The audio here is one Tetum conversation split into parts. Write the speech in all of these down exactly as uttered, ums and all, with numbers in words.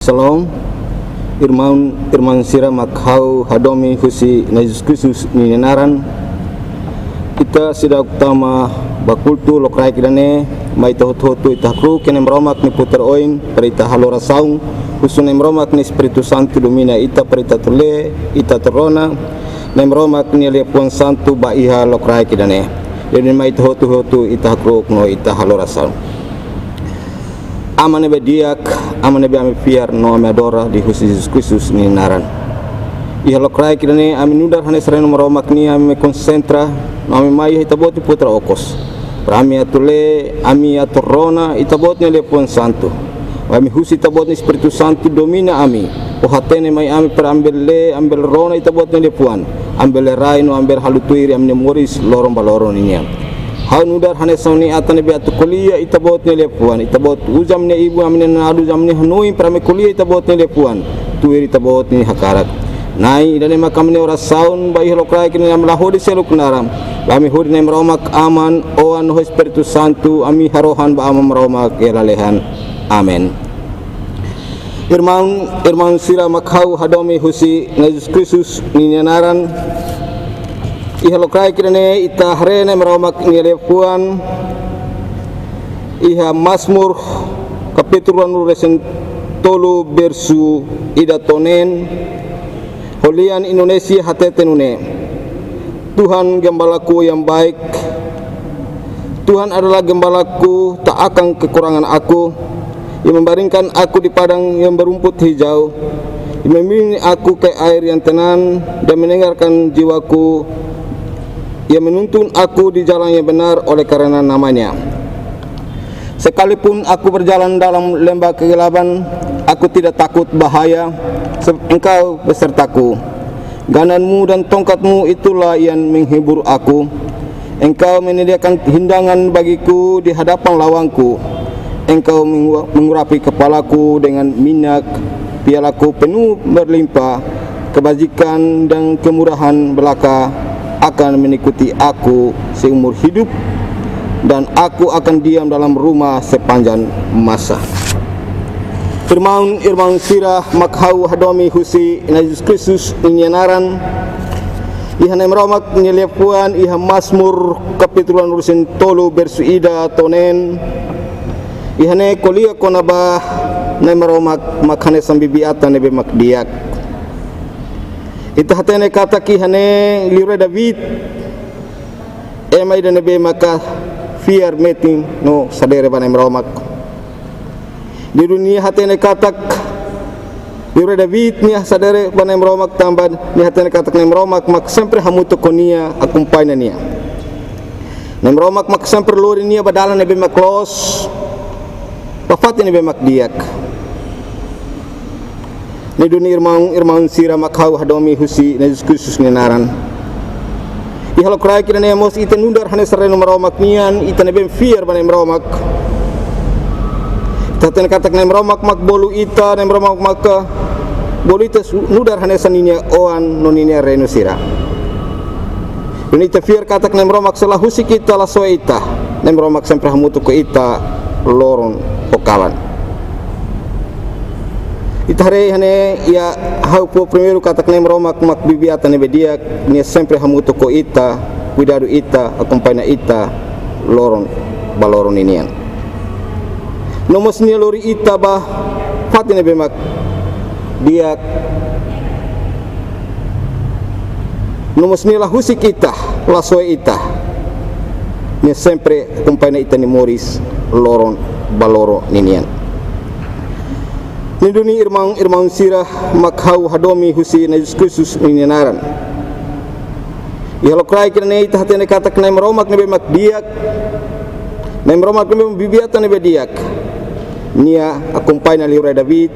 Shalom, irmaun, irmaun sira mak ha'u hadomi husi Na'i Jesus Kristus ninia naran. Ita seidauk tama ba kultu lokraik ida-ne'e, mai ita hotu-hotu ita hakru'uk Na'i Maromak nia futar oin, para ita halo orasaun, husu Na'i Maromak nia Espíritu Santu domina ita, para ita atu lee, ita atu rona Na'i Maromak nia liafuan santu ba iha lokraik ida-ne'e. Jadi mai ita hotu-hotu ita hakru'uk no ita halo orasaun. Aman ne'ebé di'ak, Aman ne'ebé ami fiar no ami adora liuhusi Jesus Kristus nia naran. Iha lokraik ida-ne'e ami nu'udar hanesan reinu Maromak nian, ami konsentra no ami mai iha Ita-Boot nia futar okos, para ami atu lee, ami atu rona Ita-Boot nia liafuan santu. Ami husu Ita-Boot nia Espíritu Santu domina ami, fó hatene mai ami para ami bele lee, ami bele rona Ita-Boot nia liafuan, ami bele rai no ami bele halo tuir iha ami-nia moris loron ba loron ninian. Ha'u nu'udar hanesan na'i-atan ne'ebé atu ko'alia Ita-Boot nia liafuan, Ita-Boot uza ami-nia ibun, ami-nia na'adun, uza ami-nia hanoin para ami ko'alia Ita-Boot nia liafuan tuir Ita-Boot nia hakarak. Na'i, ida-ne'e mak ami-nia orasaun ba iha lokraik ida-ne'e, ami la hodi seluk naran, ami hodi Na'i Maromak Aman, Oan no Espíritu Santu, ami harohan ba Aman Maromak iha lalehan. Amen. Irmaun, irmaun sira mak ha'u hadomi husi Na'i Jesus Kristus ninia naran. Iha lokraik ida-ne'e ita haree Na'i Maromak nia liafuan iha Mazmur kapítulu ruanulu-resin-tolu, versu ida to'o neen, ho lian Indonézia hatete nune'e: Tuhan gembalaku yang baik, Tuhan adalah gembalaku, tak akan kekurangan aku. Ia membaringkan aku di padang yang berumput hijau. Ia memimpin aku ke air yang tenang dan menyegarkan jiwaku. Ia menuntun aku di jalan yang benar oleh karena namanya. Sekalipun aku berjalan dalam lembah kegelapan, aku tidak takut bahaya, sebab Engkau besertaku. Gandangmu dan tongkatmu itulah yang menghibur aku. Engkau menyediakan hidangan bagiku di hadapan lawanku. Engkau mengu-, mengurapi kepalaku dengan minyak, pialaku penuh berlimpah. Kebajikan dan kemurahan belaka akan mengikuti aku seumur hidup, dan aku akan diam dalam rumah sepanjang masa. Irmaun, irmaun sira mak ha'u hadomi husi Na'i Jesus Kristus ninia naran. Iha Na'i Maromak nia liafuan iha Mazmur kapítulu ruanulu-resin-tolu, versu ida to'o neen. Iha ne'e ko'alia kona-ba Na'i Maromak mak hanesan bibi-atan ne'ebé mak di'ak. Ita hatene katak iha ne'e liurai David, ema ida ne'ebé maka fiar metin no sadere ba Na'i Maromak. Liurai nia hatene katak liurai David nia sadere ba Na'i Maromak tanba nia hatene katak Na'i Maromak mak sempre hamutuk ho nia, akompaña nia. Na'i Maromak mak sempre lori nia ba dalan ne'ebé mak loos, ba fatin ne'ebé mak di'ak. Ne'e duni irmaun, irmaun sira mak ha'u hadomi husi Na'i Jesus Kristus nia naran. Iha lokraik ida-ne'e mós ita nu'udar hanesan reinu Maromak nian, ita ne'ebé fiar ba Na'i Maromak. Ita hatene katak Na'i Maromak mak bolu ita, Na'i Maromak mak bolu ita su-, nu'udar hanesan ninia oan no ninia reinu sira. Duni ita fiar katak Na'i Maromak sei la husik ita, la soe ita. Na'i Maromak sempre hamutuk ho ita loron ho kalan. Ita haree iha ne'e, iha ha'u fó primeiru katak Na'i Maromak mak bibi-atan ne'ebé di'ak, nia sempre hamutuk ho ita, kuidadu ita, akompaña ita loron ba loron ninian. No mós nia lori ita ba fatin ne'ebé mak di'ak. No mós nia la husik ita, la soe ita. Nia sempre akompaña ita-nia moris loron ba loron ninian. Ne'e duni irmaun, irmaun sira mak ha'u hadomi husi Na'i Jesus Kristus ninia naran. Iha lokraik ida-ne'e ita hatene katak Na'i Maromak ne'ebé mak di'ak. Na'i Maromak ne'ebé bibi-atan ne'ebé di'ak. Nia akompaña liurai David.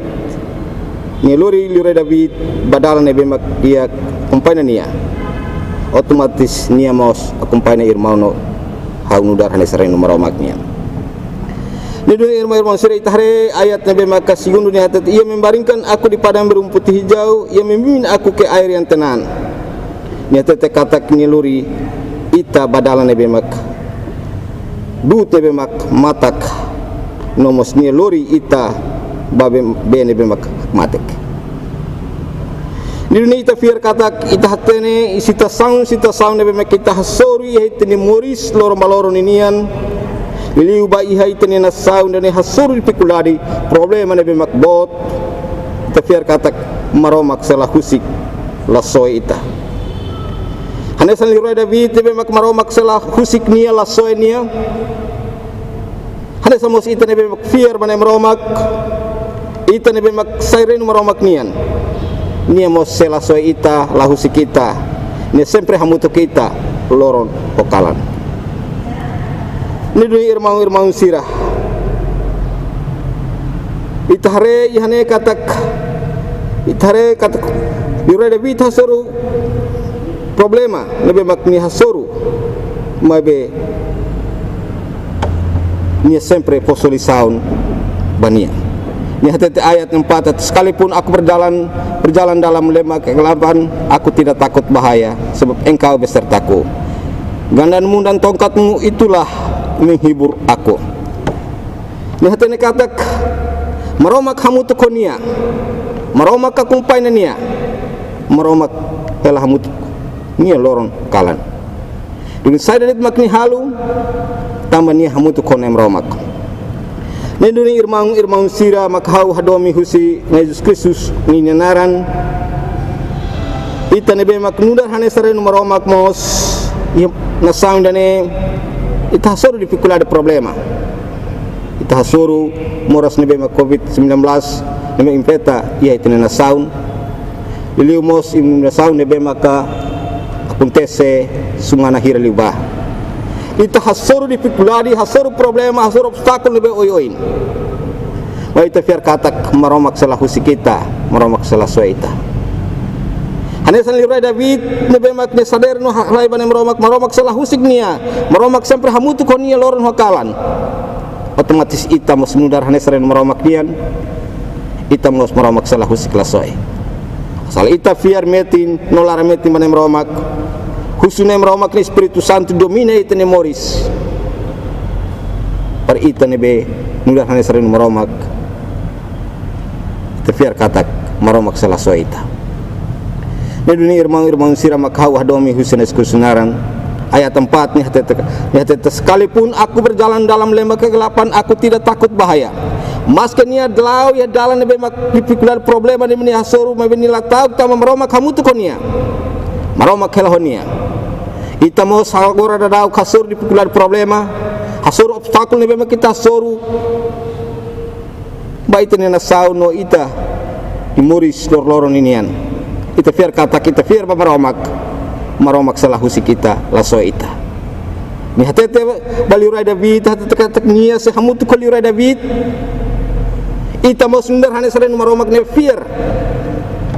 Nia lori liurai David ba dalan ne'ebé mak di'ak, akompaña nia. Otomatis nia mós akompaña irmaun no ha'u nu'udar hanesan reinu Maromak nian. Ne'e duni irmaun, irmaun sira, ita haree ayat ne'ebé maka segundu nia hatete: Ia membaringkan aku di padang berumput hijau, Ia memimpin aku ke air yang tenang. Nia hatete katak nia lori ita ba dalan ne'ebé mak du'ut, ne'ebé mak matak. No mós nia lori ita ba bee, bee ne'ebé mak matek. Ne'e duni ita fiar katak ita hatene situasaun, situasaun ne'ebé mak ita hasoru iha ita-nia moris loron ba loron ninian. Liuliu ba iha ita-nia nasaun ida-ne'e hasoru difikuldade, problema ne'ebé mak boot. Ita fiar katak Maromak sei la husik, la soe ita. Hanesan liurai David ne'ebé mak Maromak sei la husik nia, la soe nia. Hanesan mós ita ne'ebé mak fiar ba Nai Maromak, ita ne'ebé mak sai reinu Maromak nian, nia mós sei la soe ita, la husik ita, nia sempre hamutuk ho ita loron ho kalan. Ne'e duni irmaun-irmaun sira, ita haree iha ne'e katak, ita haree katak liurai David hasoru problema ne'ebé mak nia hasoru, maibé nia sempre fó solusaun ba nia. Nia hatete ayat empat, "Sekalipun aku berjalan, berjalan dalam lembah kegelapan, aku tidak takut bahaya, sebab Engkau besertaku. Gandam-Mu dan tongkat-Mu itulah menghibur aku." Nia hatene katak Maromak hamutuk ho nia, Maromak akompaña nia, Maromak hela hamutuk nia loron kalan. Duni saida de'it mak nia halo, tanba nia hamutuk ho Nai Maromak. Ne'e duni irmaun-irmaun sira mak ha'u hadomi husi Na'i Jesus Kristus ninia naran, ita ne'ebé mak nu'udar hanesan reinu Maromak mós iha nasaun ida-ne'e, ita hasoru difikuldade, problema. Ita hasoru moras ne'ebé mak covid sembilan belas ne'ebé infeta iha ita-nia nasaun. Liuliu mós inundasaun ne'ebé maka akontese semana hira liubá. Ita hasoru difikuldade, hasoru problema, hasoru obstákulu ne'ebé oioin. Maibé ita fiar katak Maromak sei la husik ita, Maromak sei la soe ita. Hanesan liurai David ne'ebé mak nia sadar no halai ba Nai Maromak, Maromak sei la husik nia, Maromak sempre hamutuk ho nia loron ho kalan. Otomatis ita mós nu'udar hanesan reinu Maromak nian, ita mós Maromak sei la husik, la soe. Asal ita fiar metin no laran metin ba Nai Maromak, husu Nai Maromak nia Espíritu Santu domina ita-nia moris. Para ita ne'ebé nu'udar hanesan reinu Maromak, ita fiar katak Maromak sei la soe ita. Ne'e duni irmaun-irmaun sira mak ha'u hadomi husi Na'i Jesus Kristus naran, ayat empat nia hatete, nia hatete, "Sekalipun aku berjalan dalam lembah kegelapan, aku tidak takut bahaya." Maske nia la'o iha dalan ne'ebé mak difikuldade, problema ne'ebé nia hasoru, maibé nia la ta'uk tanba Maromak hamutuk ho nia. Maromak hela ho nia. Ita mós agora daudaun hasoru difikuldade, problema, hasoru obstákulu ne'ebé mak ita hasoru ba ita-nia nasaun no ita-nia moris loroloron ninian. Ita fiar katak ita fiar ba Maromak, Maromak sei la husik ita, la soe ita. Nia hatete ba liurai David, hatete katak nia sei hamutuk ho liurai David. Ita mós nu'udar hanesan reinu Maromak ne'ebé fiar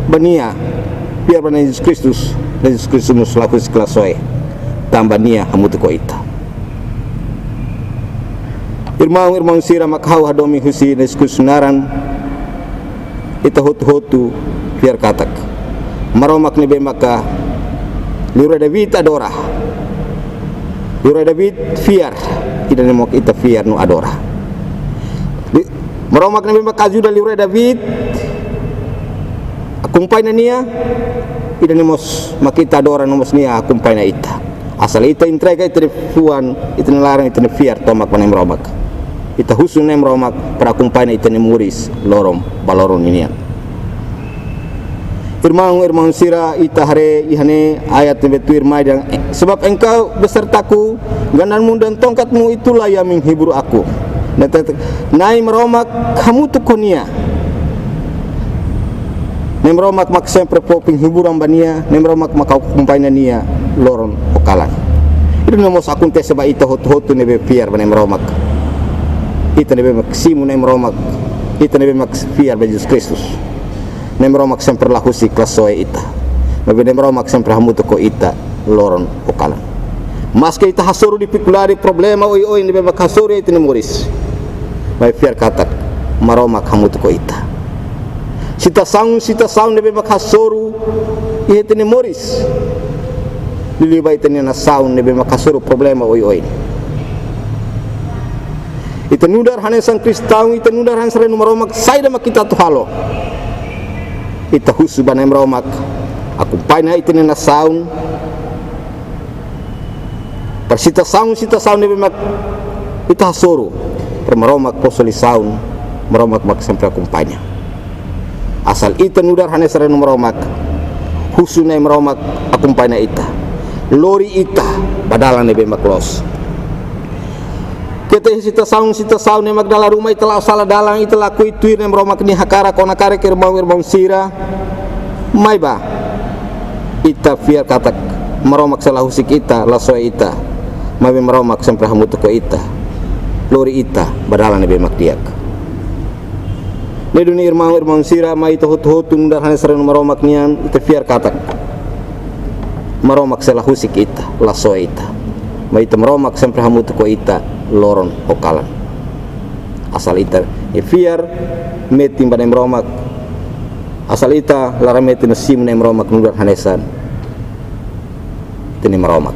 ba nia, fiar ba Na'i Jesus Kristus, Na'i Jesus Kristus mós la husik, la soe, tanba nia hamutuk ho ita. Irmaun-irmaun sira mak ha'u hadomi husi Na'i Jesus Kristus naran, ita hotu-hotu fiar katak Maromak ne'ebé maka liurai David adora. Liurai David fiar, ida-ne'e mós ita fiar no adora. Li-, Maromak ne'ebé maka ajuda liurai David, akompaña nia, ida-ne'e mós mak ita adora no mós nia akompaña ita. Asal ita entrega ita-nia fuan, ita-nia laran, ita-nia fiar tomak ba Nai Maromak. Ita husu Nai Maromak para akompaña ita-nia moris loron ba loron ninian. Irmaun, irmaun sira, ita haree iha ne'e ayat ne'ebé tuirmai dehan, "Sebab Engkau besertaku, gandam-Mu dan tongkat-Mu itulah yang menghibur aku." Ne'e hatete, Nai Maromak hamutuk ho nia. Nai Maromak mak sempre fó penghiburan ba nia, Nai Maromak mak akompaña nia loron ho kalan. Ida-ne'e mós akontese ba ita hotu-hotu ne'ebé fiar ba Nai Maromak. Ita ne'ebé mak simu Nai Maromak, ita ne'ebé mak fiar ba Jesus Kristus. Nai Maromak sempre la husik, la soe ita. Maibé Nai Maromak sempre hamutuk ho ita loron ho kalan. Maske ita hasoru difikuldade, problema oioin ne'ebé mak hasoru iha ita-nia moris, maibé fiar katak Maromak hamutuk ho ita. Situasaun, situasaun ne'ebé mak hasoru iha ita-nia moris, liuliu ba ita-nia nasaun ne'ebé mak hasoru problema oioin. Ita nu'udar hanesan kristaun, ita nu'udar hanesan rai-na'in Maromak, saida mak ita atu halo? Ita husu ba Nai Maromak akompaña ita-nia nasaun. Para situasaun, situasaun ne'ebé mak ita hasoru, para Maromak fó solusaun, Maromak mak sempre akompaña. Asal ita nu'udar hanesan rai-na'in Maromak, husu Nai Maromak akompaña ita, lori ita ba dalan ne'ebé mak loos. Keta iha situasaun, situasaun ne'ebé mak dala ruma ita la'o sala dalan, ita lakohi tuir Nai Maromak nia hakarak, kona-ba karik irmaun, irmaun sira. Maibé ita fiar katak Maromak sei la husik ita, la soe ita. Maibé Maromak sempre hamutuk ho ita, lori ita ba dalan ne'ebé mak di'ak. Ne'e duni irmaun, irmaun sira, mai ita hotu-hotu nu'udar hanesan rai-na'in Maromak nian, ita fiar katak Maromak sei la husik ita, la soe ita. Maibé ita, Maromak sempre hamutuk ho ita loron ho kalan. Asal ita, eh, fiar metin ba Nai Maromak. Asal ita laran metin no simu Nai Maromak nu'udar hanesan ita-nia Maromak.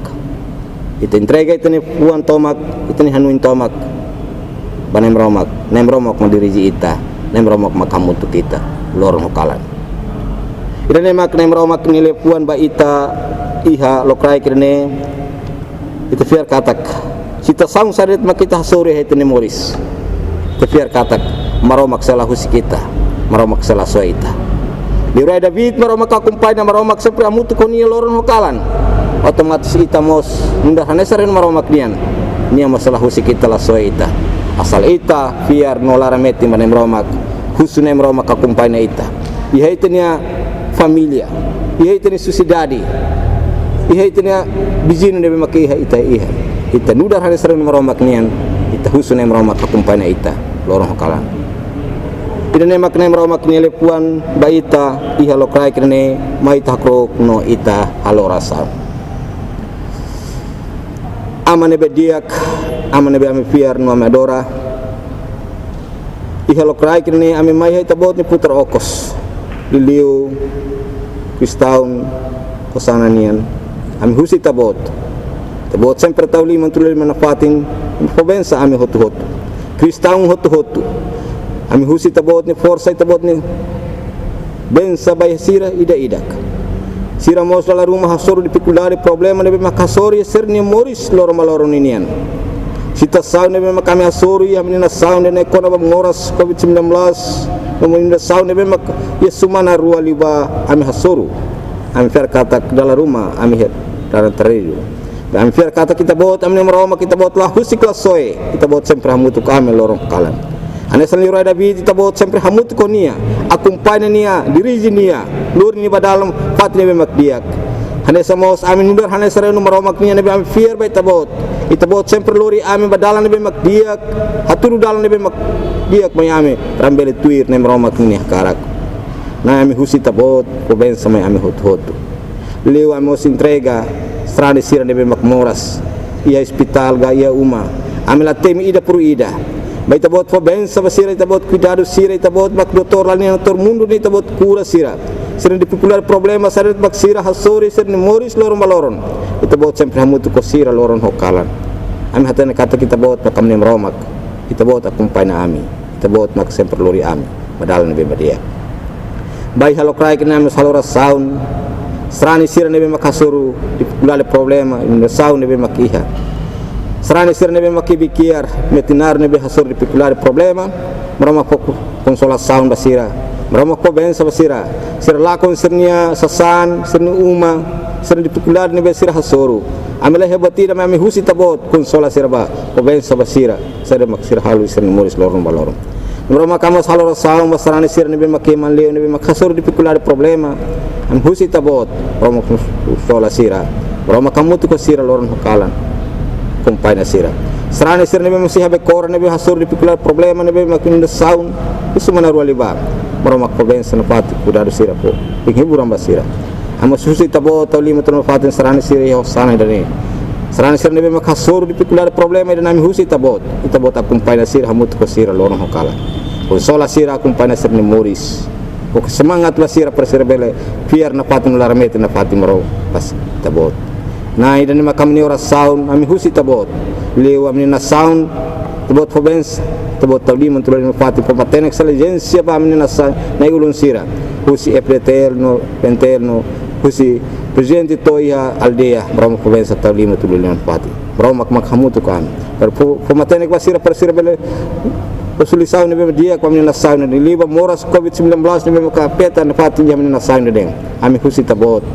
Ita entrega ita-nia fuan tomak, ita-nia hanoin tomak ba Nai Maromak. Nai Maromak mak dirije ita, Nai Maromak mak hamutuk ita loron ho kalan. Ida-ne'e mak Nai Maromak nia liafuan ba ita iha lokraik ida-ne'e. Ita fiar katak situasaun saida de'it mak ita hasoru iha ita-nia moris, ita fiar katak Maromak sei la husik ita, Maromak sei la soe ita. Liurai David, Maromak akompaña, Maromak sempre hamutuk ho nia loron ho kalan. Otomatis ita mós nu'udar hanesan rai-na'in Maromak nian, nia mós sei la husik ita, la soe ita. Asal ita fiar no laran metin ba Nai Maromak, husu Nai Maromak akompaña ita. Iha ita-nia família, iha ita-nia sosiedade, iha ita-nia viziñu ne'ebé mak iha ita iha. Ita nu'udar hanesan rai-na'in Maromak nian, ita husu Nai Maromak akompaña ita loron ho kalan. Ida-ne'e mak Nai Maromak nia liafuan ba ita iha lokraik ida-ne'e, mai ita hakru'uk no ita halo orasaun. Aman ne'ebé di'ak, Aman ne'ebé ami fiar no ami adora. Iha lokraik ida-ne'e ami mai iha Ita-Boot nia futar okos. Liuliu kristaun Hosana nian, ami husu Ita-Boot. Ita-Boot sempre tau liman, tula liman nafatin, fó bensa ami hotu-hotu, kristaun hotu-hotu. Ami husu Ita-Boot nia forsa, Ita-Boot nia bensa ba sira ida-idak. Sira mós dala ruma hasoru difikuldade, problema ne'ebé mak hasoru iha sira-nia moris loron ba loron ninian. Situasaun ne'ebé mak ami hasoru iha ami-nia nasaun ida-ne'e kona-ba moras covid sembilan belas, no mós situasaun ne'ebé mak iha semana rua liubá ami hasoru. Ami fiar katak dala ruma ami iha dalan terus. Ami fiar katak Ita-Boot, ami-nia Maromak, Ita-Boot la husik la soe, Ita-Boot sempre hamutuk ho ami loron ho kalan. Hanesan liurai David, Ita-Boot sempre hamutuk ho nia, akompaña nia, dirije nia, lori nia ba dalan fatin ne'ebé mak di'ak. Hanesan mós ami nu'udar hanesan rai-na'in Maromak nian ne'ebé ami fiar ba Ita-Boot. Ita-Boot sempre lori ami ba dalan ne'ebé mak di'ak, hatudu dalan ne'ebé mak di'ak mai ami, para ami bele tuir Nai Maromak nia hakarak. Nai, ami husu Ita-Boot fó bensa mai ami hotu-hotu. Liu ami mós entrega sarani sira ne'ebé mak moras iha ospitál ka iha uma. Ami la temi ida por ida. Maibé Ita-Boot fó bensa ba sira, Ita-Boot kuidadu sira, Ita-Boot mak doutór la iha, doutór mundu nian, Ita-Boot kura sira. Sira-nia difikuldade, problema saida de'it mak sira hasoru iha sira-nia moris loron ba loron, Ita-Boot sempre hamutuk ho sira loron ho kalan. Ami hatene katak Ita-Boot mak ami-nia Maromak. Ita-Boot akompaña ami. Ita-Boot mak sempre lori ami ba dalan ne'ebé mak di'ak. Ba iha lokraik ne'e ami halo orasaun. Sarani sira ne'ebé mak hasoru difikuldade, problema, inundasaun ne'ebé mak iha. Sarani sira ne'ebé mak iha beki'ar, metin naruk, ne'ebé hasoru difikuldade, problema. Maromak fó konsolasaun ba sira. Maromak fó bensa ba sira. Sira lakon sira-nia sasán, sira-nia uma, sira-nia difikuldade ne'ebé sira hasoru. Ami la iha buat ida, maibé ami husu Ita-Boot konsola sira ba, fó bensa ba sira. Saida mak sira halo iha sira-nia moris loron ba loron. Maromak, ami mós halo orasaun ba sarani sira ne'ebé mak iha Manleu, ne'ebé mak hasoru difikuldade, problema. Ami husu Ita-Boot, Maromak konsola sira. Maromak hamutuk ho sira loron ho kalan. Akompaña sira. Sarani sira ne'ebé mak iha Becora, ne'ebé hasoru difikuldade, problema, ne'ebé mak inundasaun iha semana rua liubá. Maromak fó bensa nafatin, kuidadu sira, fó hiburan ba sira. Ami mós husu Ita-Boot tau liman, tau nafatin sarani sira iha Hosana ida-ne'e. Sarani sira ne'ebé mak hasoru difikuldade, problema, ida-ne'e ami husu Ita-Boot. Ita-Boot akompaña sira, hamutuk ho sira loron ho kalan. Konsola sira, akompaña sira-nia moris. Fó semangat ba sira para sira bele fiar nafatin, laran metin nafatin, Maromak, ba Ita-Boot. Nai, ida-ne'e mak ami-nia orasaun, ami husu Ita-Boot. Liu ami-nia nasaun Ita-Boot fó bensa, Ita-Boot tau liman, tau liman fatin, fó matenek, exelénsia ba ami-nia nasaun, na'i-ulun sira, husi F-FDTL no, P-FDTL no, husi prezidente to'o iha aldeia, Maromak fó bensa, tau liman, tau liman fatin. Maromak mak hamutuk ho ami. Para fó, fó matenek ba sira, para sira bele fó solusaun ne'ebé di'ak ba ami-nia nasaun, ne'e liu ba moras covid sembilan belas ne'ebé maka afeta nafatin ami-nia nasaun ne'e de'it. Ami husu Ita-Boot.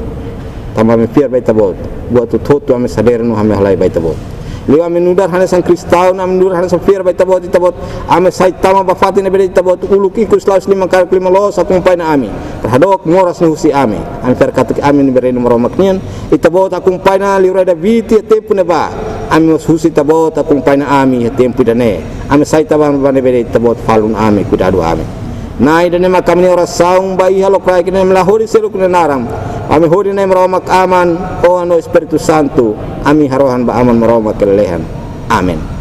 Tanba ami fiar ba Ita-Boot. Buat hotu-hotu ami sadere no ami halai ba Ita-Boot. Liu ami nu'udar hanesan kristaun, ami nu'udar hanesan fiar ba Ita-Boot, Ita-Boot. Ami sai tama ba fatin ne'ebé de'it, Ita-Boot uluk ikus, la'ós liman karik, liman loos, akompaña ami. Para hadook moras ne'e husi ami. Ami fiar katak ami ne'ebé reinu Maromak nian. Ita-Boot akompaña Liurai David iha tempu ne'ebá. Ami mós husu Ita-Boot akompaña ami iha tempu ida-ne'e. Ami sai tama ba ne'ebé de'it, Ita-Boot falun ami, kuidadu ami. Na'i, ida-ne'e mak ami-nia orasaun ba iha lokraik ne'e, ami la hodi seluk nia naran. Ami hodi Na'i Maromak Aman, Oan no Espíritu Santu. Ami harohan ba Aman Maromak nia lalehan. Amen.